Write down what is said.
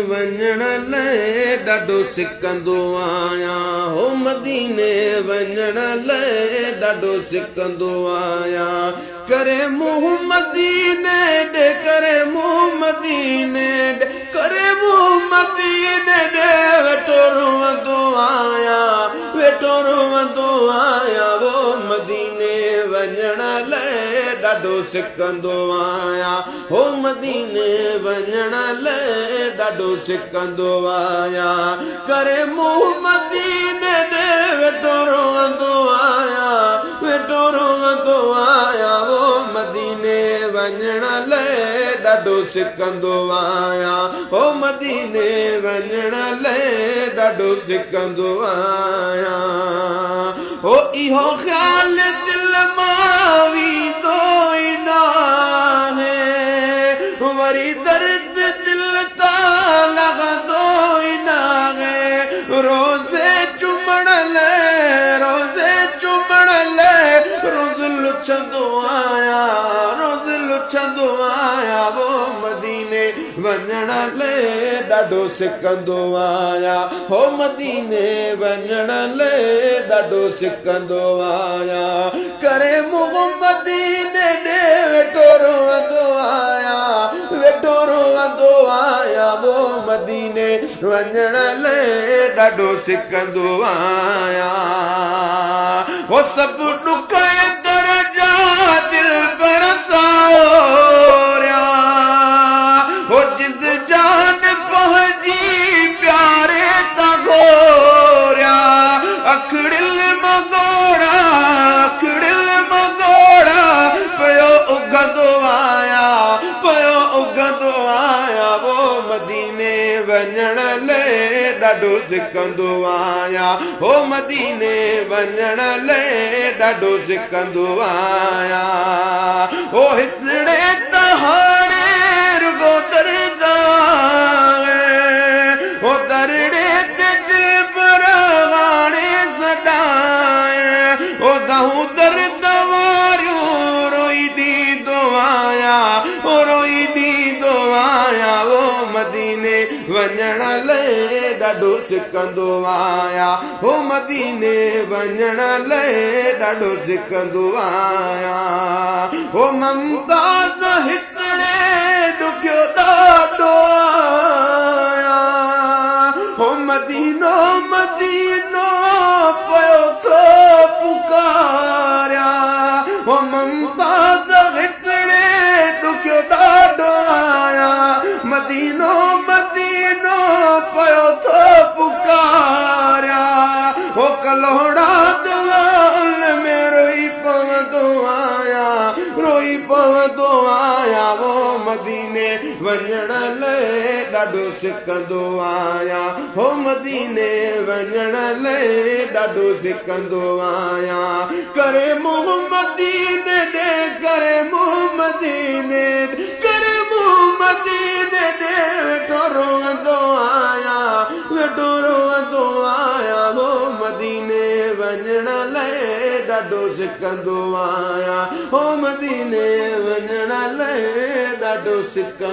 وڃڻ لئه ڏاڍو سڪندو آهيان هو مديني وڃڻ لئه ڏاڍو سڪندو آهيان ڪري منهن مديني ڏي ڪري منهن مديني ڏي ڪري منهن مديني ڏي ويٺو روئندو آهيان ويٺو روئندو آهيان وو مديني وڃڻ لئه ڏاڍو سڪندو آهيان هو مديني وڃڻ لئه ڏاڍو سڪندو آهيان ڪري منهن مديني ڏي ويٺو روئندو آهيان ويٺو روئندو آهيان وو مديني وڃڻ لئه ڏاڍو سڪندو آهيان هو مديني وڃڻ لئه ڏاڍو سڪندو آهيان هو اهو خيال دل مان ويندو ئي ناهي وري درد دل تان لهندو ئي ناهي روزي چمڻ لئه روزي چمڻ لئه روز لڇندو آهيان روز لڇندو آهيان وو مديني وڃڻ لئه ڏاڍو سڪندو آهيان هو مديني وڃڻ لئه ڏاڍو سڪندو آهيان ڪري منهن مديني ڏي ويٺو روئندو آهيان ويٺو روئندو آهيان وو مديني وڃڻ لئه ڏاڍو سڪندو آهيان هو سڀ ڏک ۽ درجا دلبر ساريا هو جند جان پنهنجي پياري تان گهوريا اکڙين مان ڳوڙها اکڙين مان ڳوڙها پيو اگهندو آهيان پيو اگهندو آهيان وو مديني وڃڻ لئه ڏاڍو سڪندو آهيان هو مديني وڃڻ لئه ڏاڍو سڪندو آهيان هو هتڙي ته هاڻي رڳو درد آهي هو درڙي تي دلبر هاڻي سڏائي هو دانهون درد واريون روئي ڏيندو آهيان هو روئي ڏيندو آهيان هو مديني وڃڻ لئه ڏاڍو سڪندو آهيان هو مديني وڃڻ لئه ڏاڍو سڪندو آهيان هو ممتاز هتڙي ڏکيو ڏاڍو آهيان هو مدينو مدينو پيو ٿو پڪاريان هو ممتاز هتڙي ڏکيو ڏاڍو آهيان مدينو مدينو پيو ٿو پڪاريان هو ڪلهوڙا دعائن ۾ روئي پوندو آهيان روئي پوندو آهيان وو مديني وڃڻ لئه ڏاڍو سڪندو آهيان هو مديني وڃڻ لئه ڏاڍو سڪندو آهيان ڪري منهن مديني ڏي ڪري منهن مديني ڏي ڪري منهن مديني ڏي ويٺو روئندو آهيان ويٺو روئندو آهيان هو مديني وڃڻ لئه ڏاڍو سڪندو آهيان هو مديني وڃڻ لئه ڏاڍو سڪندو.